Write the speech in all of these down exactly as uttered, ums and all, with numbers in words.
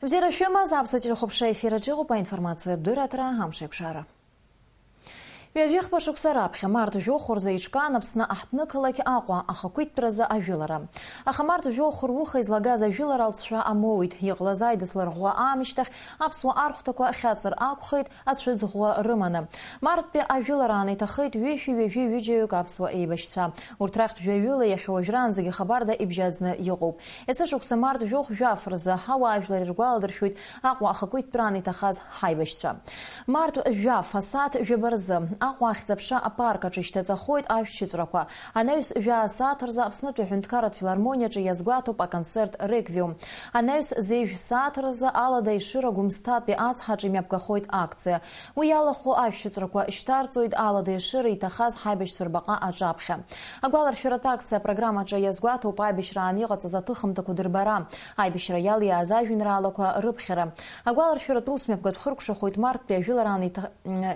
Бзиара шәымаз, аԥсуа телехәаԥшра ефир аҿы иҟоуп аинформациатә дырраҭара «Амш еиқәшара». Ҩажәихԥа шықәса раԥхьа, март жәохә рзы иҿкаан Аԥсны аҳҭнықалақь Аҟәа ахақәиҭтәразы ажәылара. Аха март жәохә руха излагаз ажәылара алҵшәа амоуит. Иҟалаз аидысларӷәӷәа аамышьҭахь аԥсуа архәҭақәа хьаҵыр акәхеит, ацәыӡ ӷәӷәа рыманы. Марттәи ажәылараан иҭахеит ҩышәи ҩажәи ҩыџьаҩык аԥсуа еибашьцәа. Урҭ рахьтә жәаҩыла иахьа уажәраанӡагьы хабарда ибжьаӡны иҟоуп. Есышықәса март жәохә жәаф рзы ҳауаажәлар иргәаладыршәоит Аҟәа ахақәиҭтәраан иҭахаз ҳаибашьцәа. Март жәаф асааҭ жәаба рзы Аҟәа ахьӡ-аԥша апарк аҿы ишьҭаҵахоит ашәҭшьыҵәрақәа. Анаҩс жәаа сааҭ рзы Аԥснытәи аҳәынҭқарратә филармониаҿы иазгәаҭоуп аконцерт Реквиум. Анаҩс зежә сааҭ рзы Алада Ешыра Гәымсҭатәи ацҳаҿы имҩаԥгахоит акциа. Уи иалахәу ашәҭшьыҵәрақәа шьҭарҵоит Алада Ешыра иҭахаз ҳаибашьцәа рбаҟа аҿаԥхьа. Агәаларшәаратә акциа апрограммаҿы иазгәаҭоуп аибашьраан иҟаҵаз аҭыхымҭақәа дырбара, аибашьра иалиааз ажәеинраалақәа рыԥхьара. Агәаларшәаратә усмҩаԥгатә хыркәшахоит марттәи ажәылараан иҭа-,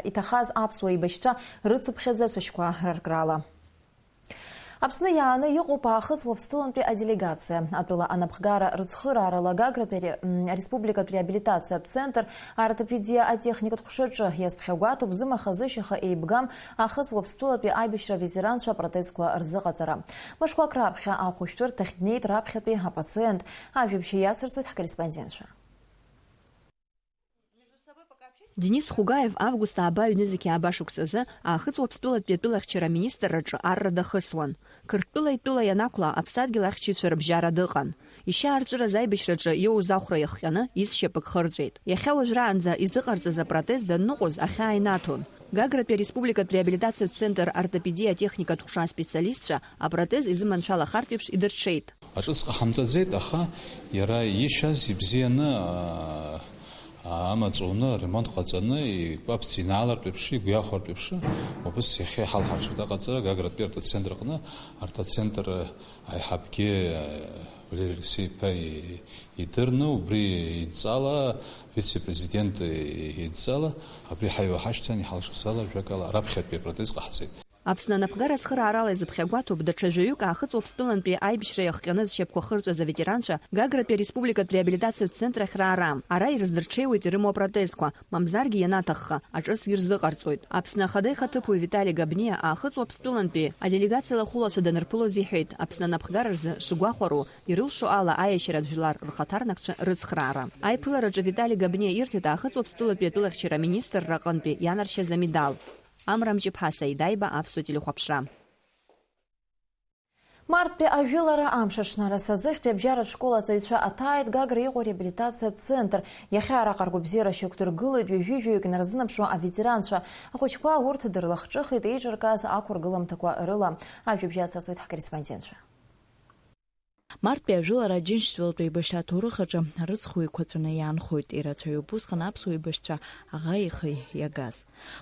иҭахаз аԥсуа еибашьцәа рыцыԥхьаӡа ацәашьқәа раркрала. Аԥсны иааны иҟоуп Аахыҵ Уаԥстәылантәи аделегациа. Атәыла анапхгара рыцхыраарала Гагратәи аре-, м, ареспубликатә реабилитациатә центр ортопедиа атехникатә ҟәшаҿы иазԥхьагәаҭоуп зымаха-зышьаха еибгам Аахыҵ Уаԥстәылатәи аибашьра аветеранцәа апротезқәа рзыҟаҵара. Мышқәак раԥхьа ахәышәтәырҭахь днеит раԥхьатәи апациент. Ажәабжь иацырҵоит ҳкорреспондентцәа. Денис Хугаев август ааба ҩнызқьи ааба шықәсазы Аахыҵ Уаԥстәылатәи атәылахьчара аминистрраҿы арра дахысуан. Қырҭтәыла итәыла ианақәла, аԥсадгьыл ахьчаҩцәа рыбжьара дыҟан. Ишьаарҵәыраз аибашьраҿы иоуз ахәра иахҟьаны изшьапык хырҵәеит. Иахьа уажәраанӡа изыҟарҵаз апротез данныҟәоз ахьаа инаҭон. Гагратәи ареспубликатә реабилитациатә центр ортопедиа атехникатә ҟәша аспециалистцәа апротез изыманшәалахартә еиԥш идырҽеит. Аҿыц ҟаҳамҵаӡеит, аха иара ишьаз ибзианы, аа, амаҵ уны, аремонт ҟаҵаны, икәаԥӡа инаалартә еиԥш, игәы иахәартә еиԥш, убыс иахьа иҳалҳаршеит аҟаҵара Гагратәи артоцентр аҟны. Артоцентр аиҳабгьы, Валери Алексеи-иԥа и-, идырны, убри идҵала, вице-президент идҵала, абри ҳаҩуа ҳашьҭан, иҳалшаз ала, жәакала, раԥхьатәи апротез ҟаҳҵеит. Аԥсны анапхгара ацхыраарала изыԥхьагәаҭоуп даҽа жәаҩык Аахыҵ Уаԥстәылантәи аибашьра иахҟьаны зшьапқәа хырҵәаз аветеранцәа Гагратәи ареспубликатә реабилитациатә центр ахь раара. Ара ирыздырҽеиуеит ирымоу апротезқәа, мамзаргьы ианаҭахха, аҿыцгьы рзыҟарҵоит. Аԥсны Ахада ихаҭыԥуаҩ Витали Габниа Аахыҵ Уаԥстәылантәи аделегациа лахәылацәа данырԥылоз иҳәеит, Аԥсны анапхгара рзы шыгәахәару, ирылшо ала аиашьаратә жәлар рхаҭарнакцәа рыцхраара. Аиԥылараҿы Витали Габниа ирҭеит Аахыҵ Уаԥстәылатәи атәылахьчара аминистрра аҟынтәи ианаршьаз амедал. Амра Мҷыԥҳа, Саида Аиба, Аԥсуа телехәаԥшра. Марттәи ажәылара амш аҽны Арасаӡыхьтәи абжьаратә школ аҵаҩцәа аҭааит Гагра иҟоу реабилитациатә центр. Иахьа араҟа ргәабзиара шьақәдыргылоит ҩажәи жәаҩык инарзынаԥшуа аветеранцәа. Ахәыҷқәа урҭ дырлахҿыхит еиҿыркааз ақәыргыламҭақәа рыла. Ажәабжь ацырҵоит ҳкорреспондентцәа. Марттәи ажәылара Аџьынџьтәылатәи еибашьра аҭоурых аҿы рыцхә еиқәаҵәаны иаанхоит, ирацәаҩуп усҟан аԥсуа еибашьцәа аӷа ихы иагаз.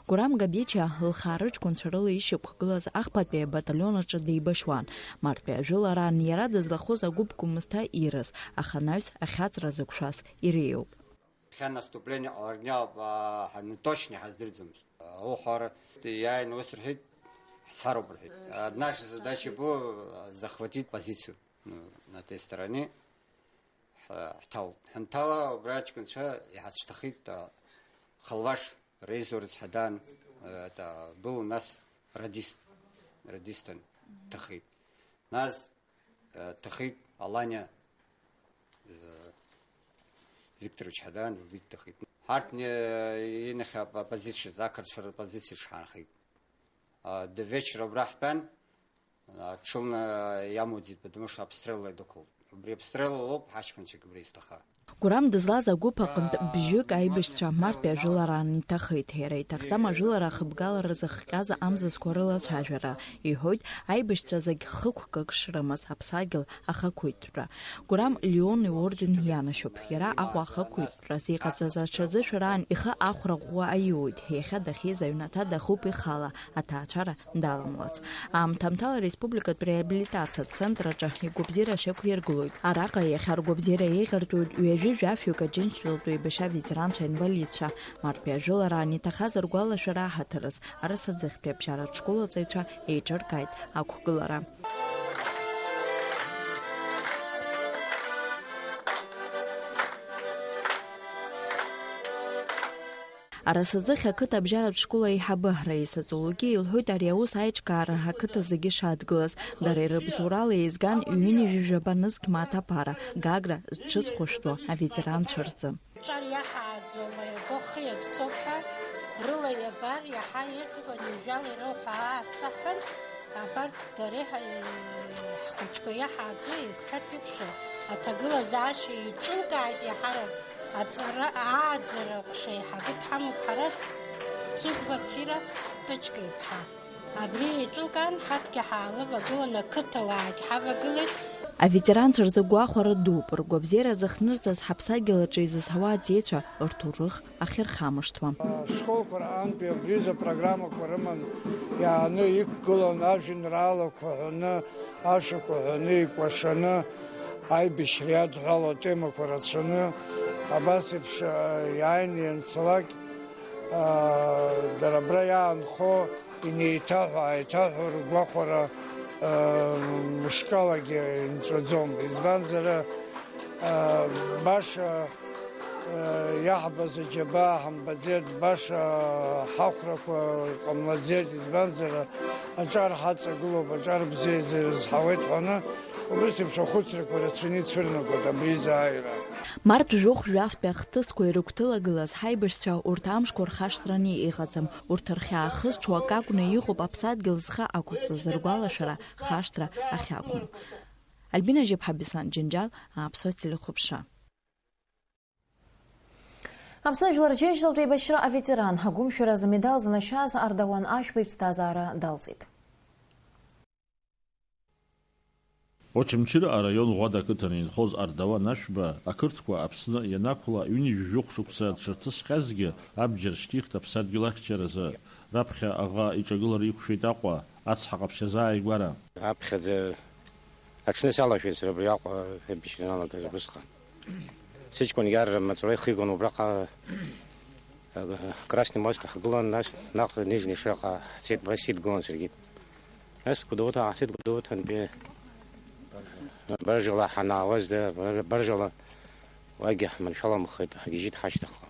Гурам Габича лхаа рыҷкәынцәа рыла ишьақәгылаз ахԥатәи абаталион аҿы деибашьуан. Марттәи ажәылараан иара дызлахәыз агәыԥ Гәымсҭа ирыз, аха анаҩс ахьаҵра зықәшәаз иреиуоуп. Иахьа наступление ҟаларгьы ауп, аа, ҳа-, ну, точно иҳаздырӡомызт. Ауха иааины ус рҳәеит, ҳцароуп рҳәеит. А, наша задача была, а, захватить позицию, ну, на той стороне. Ҳ-, ҳҭалт. Ҳанҭала, убра аҷкәынцәа иҳацәҭахеит, а, Халваш Раиса рыцҳа даан, а, это был у нас радист, радистан ҭахеит. Нас, э, ҭахеит Аланиа, э, Викторович Ҳадан убри дҭахеит. Ҳарҭ не-, инахьа оппозициа, ақырҭцәа рпозициа шҳанхеит. А, до вечера убра ҳтәан, а, ҽылны иамуӡеит, потому что обстрелла идәықәлт. Убри обстрелла лоуп ҳаҷкәынцәагь убра изҭаха. Гурам дызлаз агәыԥ аҟынтә бжьҩык аибашьцәа марттәи ажәылараан иҭахеит. Иара иҭахӡам ажәылара ахыбгалара зыхҟьаз амзызқәа рылацәажәара, иҳәоит, аибашьцәа зегь хықәкык шрымаз аԥсадгьыл ахақәиҭтәра. Гурам Леон иорден ианашьоуп. Иара Аҟәа ахақәиҭтәразы иҟаҵаз аҽазышәараан ихы ахәра ӷәӷәа аиуит. Иахьа дахьиз аҩнаҭа дахуп ихала, аҭаацәара даламлац. Аамҭа-аамҭала ареспубликатә реабилитациатә центр аҿы игәабзиара шьақәиргылоит. Араҟа иахьа ргәабзиара еиӷьыртәуеит ҩажәи жәафҩык Аџьынџьтәылатәи еибашьра аветеранцәа, аинвалидцәа. Марттәи ажәылараан иҭахаз ргәалашәара аҳаҭыраз, Арасаӡыхьтәи абжьаратә школ аҵаҩцәа еиҿыркааит ақәгылара. Арасаӡыхь ақыҭа абжьаратә школ аиҳабы Раиса Цолуки илҳәоит ари аус аиҿкаара ақыҭа зегьы шадгылаз. Дара ирыбзоурала еизган ҩынҩажәи жәаба нызқь мааҭ аԥара, Гагра зҽызхәышәтәу аветеранцәа рзы. Ҿар иаҳааӡом, иабо хы иаԥсоуп ҳәа, рыла иабар, иаҳа еиӷьу анижәала ироуҳәа аасҭа ҳәан, абарҭ дара иҳа-, ҳхәыҷқәа иаҳааӡо еиқәшәартә еиԥш аҭагылазаашьа еиҿылкааит, иаҳарак аҵара, ааӡара ҟәша еиҳабы дҳамоуп ҳара, Цыгәба Цира Тычка иԥҳа. Абри еиҿылкаан, ҳарҭгьы ҳаалывагылан, ақыҭауаагь ҳавагылеит. Аветеранцәа рзы гәахәара дууп, ргәабзиара зыхнырҵаз ҳаԥсадгьыл аҿы изызҳауа аҵеицәа рҭоурых ахьырхамышҭуа. Ашколқәа рҟынтәи абри изы апрограммақәа рыман, иааны иқәгылан ажәеинраалақәа ҳәаны, ашәақәа ҳәаны, икәашаны, аибашьра иадҳәало атемақәа рацәаны, абас еиԥш, а, иааины ианцалак, а, дара абра иаанхо инеиҭаҳәо-ааиҭаҳәо ргәахәара, а, мышкалагьы инҵәаӡом. Избанзар, а, баша, а, иаҳбаз аџьабаа ҳамбаӡеит, баша ҳахәрақәа ҟамлаӡеит, избанзар, аҿар ҳаҵагылоуп, аҿар бзиаӡа ирызҳауеит ҳәаны, убыс еиԥш ахәыцрақәа рацәаны ицәырнагоит абри изааира. Март жәохә жәафтәи ахҭысқәа ирыгәҭылагылаз ҳаибашьцәа урҭ амшқәа рхашҭраны иҟаӡам, урҭ рхьаа хызҽуа акакәны иҟоуп аԥсадгьыл зхы ақәызҵоз ргәалашәара хашҭра ахьақәым. Альбина Жьаԥҳа, Беслан Џьынџьал, Аԥсуа телехәаԥшра. Аԥсны Жәлар Џьынџьтәылатә еибашьра аветеран, агәымшәаразы амедал занашьаз Ардауан Ашәба иԥсҭазаара далҵит. Очамчыра араион Ӷәада ақыҭан инхоз Ардауан Ашәба ақырҭқәа Аԥсны ианақәла ҩынҩажәи жәохә шықәса дшырҭысхьазгьы, абџьар шьҭихт аԥсадгьыл ахьчаразы. Раԥхьа аӷа иҿагылара иқәшәеит Аҟәа, ацҳа ҟаԥшь азааигәара. Аԥхьаӡа аҽны салашәеит сара абри Аҟәа еибашьра ианалагаз убысҟан. Сыҷкәын иарра маҵура ихигон убраҟа, а, Красный мост ҳгылан, нас наҟ Нижний Шраҟа ҳцеит, уа сидгылан саргьы. Нас Гәдоуҭа ҳцеит, Гәдоуҭантәи Баржала ҳанаауаз, да, Бар-, Баржала уагьы ҳманшәаламхеит, ҳгьежьит ҳашьҭахьҟа.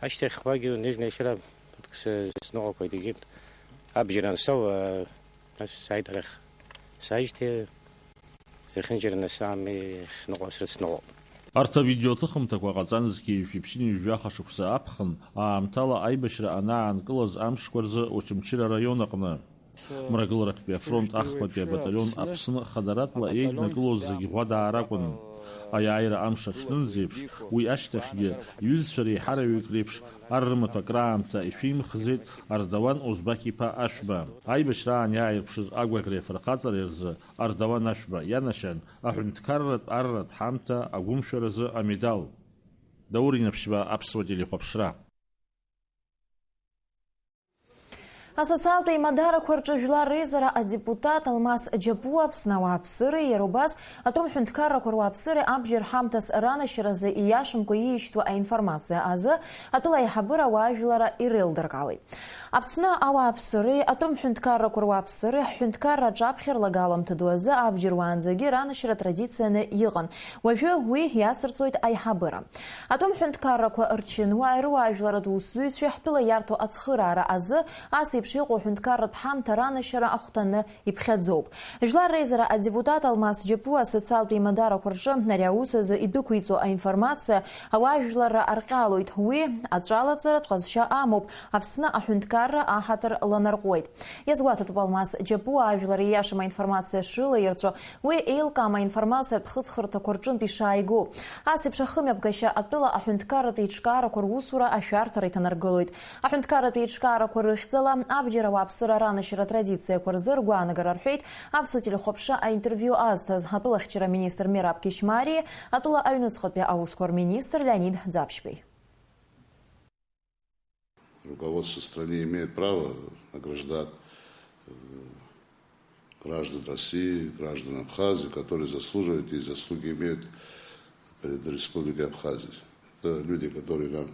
Ашьҭахь уагьы Нижний Шра ԥыҭк сы-, сныҟәақәеит, егьырҭ абџьар ансоу, а, нас сааит арахь. Сааижьҭеи зехьынџьараны саами ахьныҟәо срыцныҟәоуп. Арҭ авидеоҭыхымҭақәа ҟаҵан зқьи жәшәи ԥшьынҩажәи жәаха шықәса аԥхын, аамҭала аибашьра анаанкылаз амшқәа рзы Очамчыра араион аҟны. Мрагыларахьтәи афронт ахԥатәи абаталион Аԥсны хадаратәла еиднакылоз зегь Ӷәадаа ракәын. Аиааира амш аҽнынӡеиԥш, уи ашьҭахьгьы, иҩызцәа реиҳараҩык реиԥш, ар рымаҭәа акраамҭа ишәимхӡеит Ардауан Озбақь-иԥа Ашәба. Аибашьраан иааирԥшыз агәаӷьреи афырхаҵареи рзы Ардауан Ашәба ианашьан аҳәынҭқарратә арратә ҳамҭа агәымшәаразы амедал. Даур Инаԥшьба, Аԥсуа телехәаԥшра. Асоциалтә еимадарақәа рҿы жәлар реизара адепутат Алмас Џьапуа Аԥсны ауааԥсыреи, иара убас атәым ҳәынҭқаррақәа руааԥсыреи абџьар ҳамҭас ранашьаразы ииашамкәа иишьҭуа аинформациа азы атәыла аиҳабыра ауаажәлара иреилдыркаауеит. Аԥсны ауааԥсыреи атәым ҳәынҭқаррақәа руааԥсыреи ҳҳәынҭқарра аҿаԥхьа рлагаламҭа ду азы абџьар уаанӡагьы ранашьара традицианы иҟан. Уажәы уи иацырҵоит аиҳабыра. Атәым ҳәынҭқаррақәа рчынуааи руаажәларатә усзуҩцәеи ҳтәыла иарҭо ацхыраара азы ас еиԥш иҟоу ҳәынҭқарратә ҳамҭа ранашьара ахәҭаны иԥхьаӡоуп. Жәлар реизара адепутат Алмас Џьапуа асоциалтә еимадарақәа рҿы ари аус азы идәықәиҵо аинформациа ауаажәларра арҟьалоит. Уи аҵәалаҵаратә ҟазшьа амоуп, Аԥсны аҳәынҭқарра аҳаҭыр ланарҟәуеит. Иазгәаҭатәуп Алмас Џьапуа ажәлар ииашам аинформациа шрылаирҵәо, уи еилкаам аинформациатә хыҵхырҭақәа рҿынтә ишааигәоу. Ас еиԥш ахымҩаԥгашьа атәыла аҳәынҭқарратә еиҿкаарақәа русура ашәарҭара иҭанаргылоит. Аҳәынҭқарратә еиҿкаарақәа рыхьӡала абџьар ауааԥсыра ранашьара традициақәа рзы ргәаанагара рҳәеит Аԥсуа телехәаԥшра аинтервиу азҭаз атәылахьчара министр Мераб Кьышьмариеи атәыла аҩныҵҟатәи аусқәа рминистр Леонид Ӡаԥшьбеи. Руководство страны имеет право награждать, э, граждан России, граждан Абхазии, которые заслуживают и заслуги имеют перед Республикой Абхазия. Это люди, которые нам,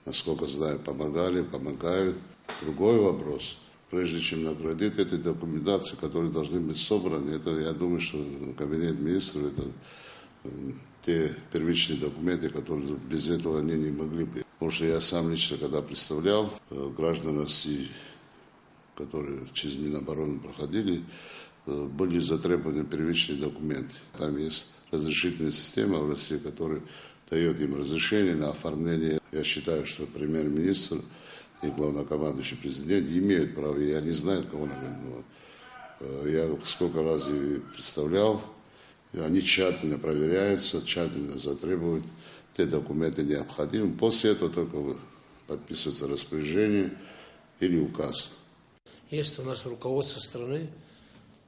насколько знаю, помогали, помогают. Другой вопрос. Прежде чем наградить, эти документации, которые должны быть собраны, это, я думаю, что кабинет министров, это, м, те первичные документы, которые без этого они не могли бы. Потому что я сам лично, когда представлял, э, граждан России, которые через Минобороны проходили, э, были затребованы первичные документы. Там есть разрешительная система в России, которая даёт им разрешение на оформление. Я считаю, что премьер-министр и главнокомандующий президент имеют право, и они знают, кого надо. Вот. Э, я сколько раз и представлял, и они тщательно проверяются, тщательно затребуют те документы необходимые. После этого только вы- подписывается распоряжение или указ. Есть у нас руководство страны,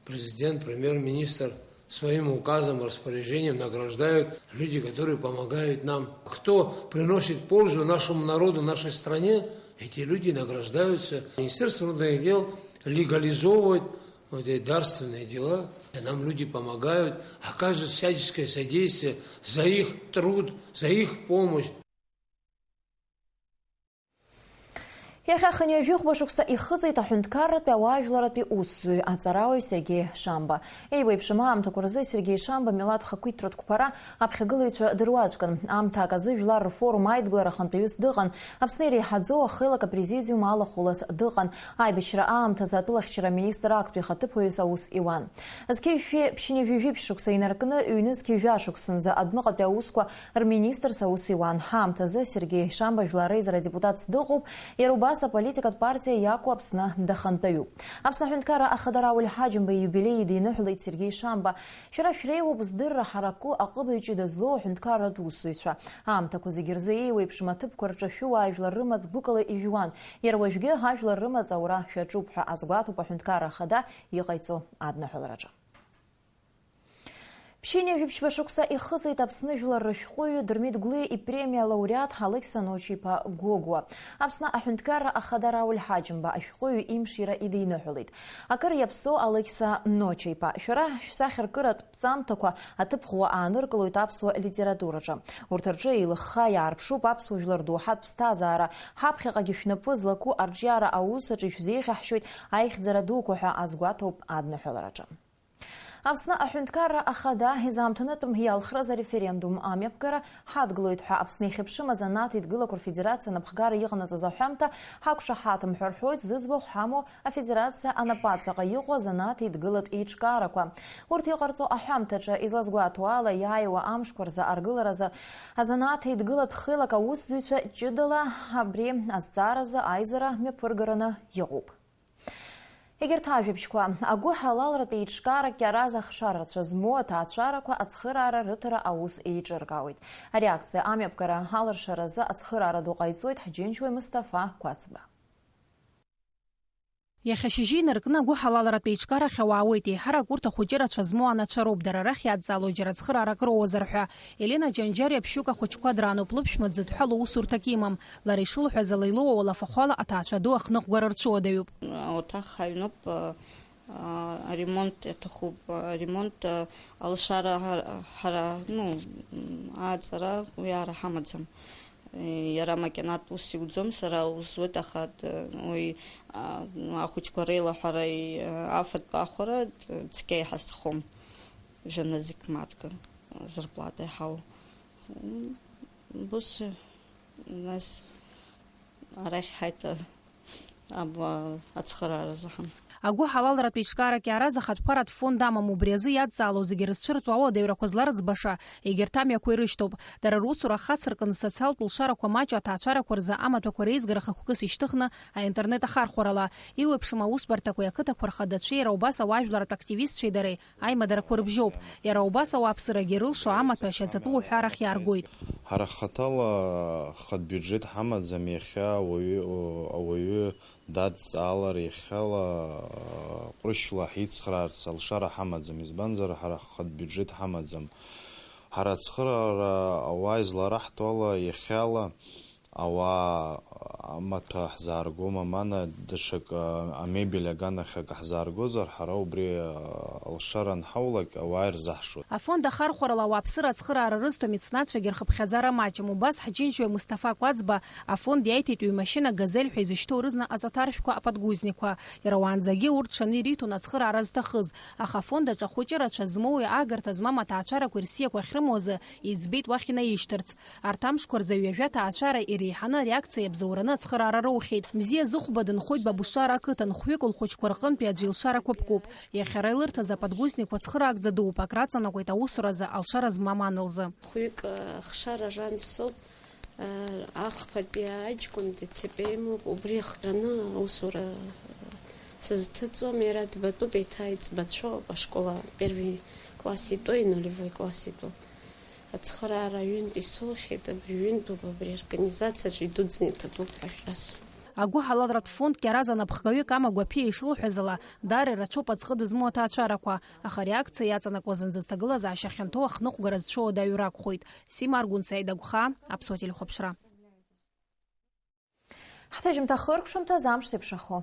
президент, премьер-министр, своим указом, распоряжением награждают люди, которые помогают нам. Кто приносит пользу нашему народу, нашей стране, эти люди награждаются. Министерство внутренних дел легализовывает вот эти дарственные дела. Нам люди помогают, оказывают всяческое содействие за их труд, за их помощь. Иахьа хынҩажәи хәба шықәса ихыҵит аҳәынҭқарратәи ауаажәларратәи усзуҩ, аҵарауаҩ Сергеи Шамба. Еиуеиԥшым аамҭақәа рзы Сергеи Шамба милаҭ хақәиҭтәратә қәԥара аԥхьагылаҩцәа дыруаӡәкын. Аамҭак азы Жәлар рфорум аидгылара ахантәаҩыс дыҟан, Аԥсны иреиҳаӡоу ахеилак апрезидиум алахәылаз дыҟан, аибашьра аамҭазы атәылахьчара аминистр актәи ахаҭыԥуаҩыс аус иуан. Зқьи жәшәи ԥшьынҩажәи жәиԥшь шықәса инаркны, ҩнызқьи жәа шықәсанӡа адәныҟатәи аусқәа рминистрс аус иуан. Ҳаамҭазы Сергеи Шамба Жәлар реизара адепутатс дыҟоуп, иара убас аполитикатә партиа Иаку Аԥсны дахантәаҩуп. Аԥсны Аҳәынҭқарра Ахадара Ауель Ҳаџьымба ииубилеи идиныҳәалеит Сергеи Шамба. Шәара шәреиуоуп здырра ҳараку аҟыбаҩ ҷыда злоу аҳәынҭқарратә усзуҩцәа. Аамҭақәа зегьы рзы еиуеиԥшым аҭыԥқәа рҿы шәуаажәлар рымаҵ гәыкала ижәуан. Иара уажәгьы ажәлар рымаҵ аура шәаҿуп ҳәа азгәаҭоуп Аҳәынҭқарра Ахада иҟаиҵо адныҳәалараҿы. Ԥшьынҩажәи жәиԥшьба шықәса ихыҵит Аԥсны жәлар рышәҟәыҩҩы Дырмит Гәлиа ипремиа алауреат Алықьса Ноча-иԥа Гогәуа. Аԥсны Аҳәынҭқарра Ахада Рауль Ҳаџьымба ашәҟәыҩҩы имшира идиныҳәалеит. Акыр иаԥсоу Алықьса Ноча-иԥа, шәара шәсахьаркыратә ԥҵамҭақәа аҭыԥ ӷәӷәа ааныркылоит аԥсуа литератураҿы. Урҭ рҿы еилыхха иаарԥшуп аԥсуа жәлар доуҳатә ԥсҭазаара. Ҳаԥхьаҟагьы шәнапы злаку арҿиара аус аҿы ишәзеиӷьаҳшьоит аихьӡара дуқәа ҳәа азгәаҭоуп адныҳәалараҿы. Аԥсны Аҳәынҭқарра Ахада изаамҭанытәым иалхраз ареферендум амҩаԥгара ҳадгылоит ҳәа Аԥсны ихьыԥшым азанааҭ еидгылақәа рфедерациа анапхгара иҟанаҵаз аҳәамҭа ҳақәшаҳаҭым ҳәа рҳәоит зыӡбахә ҳамоу афедерациа анапаҵаҟа иҟоу азанааҭ еидгылатә еиҿкаарақәа. Урҭ иҟарҵо аҳәамҭаҿы излазгәаҭоу ала, иааиуа амшқәа рзы аргыларазы азанааҭ еидгылатә хеилак аусзуҩцәа ҷыдала абри азҵааразы аизара мҩаԥыргараны иҟоуп. Егьырҭ ажәабжьқәа, агәыҳалалратә еиҿкаара Кьараз ахшара рацәа змоу аҭаацәарақәа ацхыраара рыҭара аус еиҿыркаауеит. Ареакциа амҩаԥгара алыршаразы ацхыраара ду ҟаиҵоит ҳџьынџьуаҩ Мысҭафа Қәацба. Иахьа шьыжьы инаркны агәыҳалалратә еиҿкаарахь ауаа ауеит, еиҳарак урҭ ахәыҷы рацәа змоу анацәа роуп, дара рахь иадҵаало џьара ацхыраара акыр оуазар ҳәа. Елена Џьанџьариа ԥшьҩык ахәыҷқәа драануп, лыԥшәма дзыдҳәалоу усурҭак имам. Лара ишылҳәаз ала илоуа уалафахәала аҭаацәа ду ахныҟәгара рцәыуадаҩуп. Ауаҭах ҳаҩноуп, а, а, аремонт иаҭахуп. Аремонт, а, алшара ҳара, ҳара, ну, м, ааҵара уи ара ҳамаӡам. Е, иара макьанатә ус иуӡом, сара аус зуеит, аха, д-, уи, а, ахәыҷқәа реилаҳәара, и, афатә ахәара, д-, цқьа иҳазҭахом. Жәанызқь мааҭк зарплата иҳау. М, ус, нас арахь ҳаит, а, аб-, ацхыраара заҳан. Агәыҳалалратә еиҿкаара Кьараз ахатәқәаратә фонд амам, убри азы иадҵаало зегьы рызцәырҵуа ауадаҩрақәа зларыӡбаша, егьырҭ амҩақәа ирышьҭоуп. Дара русура ахацыркын социалтә лшарақәа маҷу аҭаацәарақәа рзы амаҭәақәа реизгара хықәкыс ишьҭыхны аинтернет ахархәарала. Еиуеиԥшым аусбарҭақәеи ақыҭақәа рхадацәеи, иара убас ауаажәларратә активистцәеи дареи аимадарақәа рыбжьоуп. Иара убас ауааԥсырагьы ирылшо амаҭәа ашьаҵатәы уҳәарахь иааргоит. Ҳара ҳхаҭала хатә биуџьет ҳамаӡам, иахьа ауаҩы, ауаҩы дадҵаалар, иахьала, ҟәрышьла ҳицхраарц алшара ҳамаӡам, избанзар, ҳара ҳхатә биуџьет ҳамаӡам. Ҳара ацхыраара ауаа излараҳҭо ала, иахьала ауаа Амаҭәа ҳзааргом, амана даҽак, а, амебель аганахь акы ҳзааргозар, ҳара убри, а, алшара анҳаулак, ауаа ирзаҳшоит. Афонд ахархәарала ауааԥсыра ацхыраара рызҭо меценатцәагьы рхыԥхьаӡара маҷым. Убас ҳџьынџьуаҩ Мусҭафа Кәаӡба Афонд иаиҭеит ҩ-машьына газель ҳәа изышьҭоу рызна аҵаҭаршәқәа аподгузникқәа. Иара уаанӡагьы урҭ ҽаны ириҭон ацхыраара зҭахыз, аха афонд аҿы ахәыҷы рацәа змоуи аагарҭа змам аҭаацәарақәа ирсиақәа ахьрымоу азы иӡбеит уахь инаишьҭырц. Арҭ амшқәа рзы ҩажәа ҭаацәара иреиҳаны ареакциа иабзоураны ацхыраара роухьеит. Мзиа Зыхәба дынхоит Бабушара ақыҭан, хәҩык лхәыҷқәа рҟынтәи аӡә илшара қәыԥкуп. Иахьа ара илырҭаз аподгузникқәа цхыраагӡа дууп, акраҵанакуеит аусуразы алшара змам ан лзы. Хәҩык, э, хшара ран соуп, э, ахԥатәи аҷкәын ДЦП имоуп, убри иахҟьаны аусура, э, сызҭыҵуам, иара дбатәуп, еиҭа иӡбацәоуп, ашкола первый класс итәоу, и нулевой класс итәоу. Ацхыраара аҩынтә исоухьеит, абри ҩынтәуп, абри аорганизациаҿы идуӡӡаны иҭабуп ҳәа шәасҳәап. Агәыҳалалратә фонд Кьараза напхгаҩык Амагә Аԥиа ишылҳәаз ала, даара ирацәоуп аӡхыда змоу аҭаацәарақәа, аха ареакциа иаҵанакуаз анӡа зҭагылазаашьа хьанҭоу ахныҟәгара зцәоу адаҩра акәхоит. Сима Аргәынца, Аида Гәхаа, Аԥсуа телехәаԥшра. Ҳҭыжьымҭа хыркәшамҭаз амш зеиԥшрахо.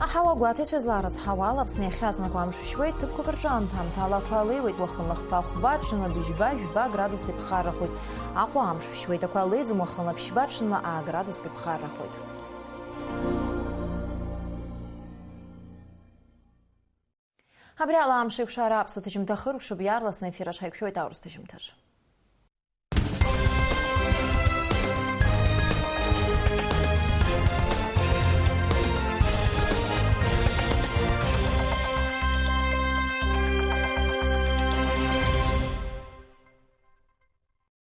Аҳауа гәаҭеицәа зларыцҳауала Аԥсны иахьаҵанакуа амш ԥшьуеит, ҭыԥқәак рҿы аамҭа-аамҭала ақәа леиуеит, уахынла хԥа-хәба, ҽынла быжьба-жәба градус иԥхаррахоит. Аҟәа амш ԥшьуеит, ақәа леиӡом, уахынла ԥшьба, ҽынла аа градуск иԥхаррахоит. Абри ала амш еиқәшара аԥсуа ҭыжьымҭа хыркәшоуп, иаарласны аефир аҿы ҳаиқәшәоит аурыс ҭыжьымҭаҿ.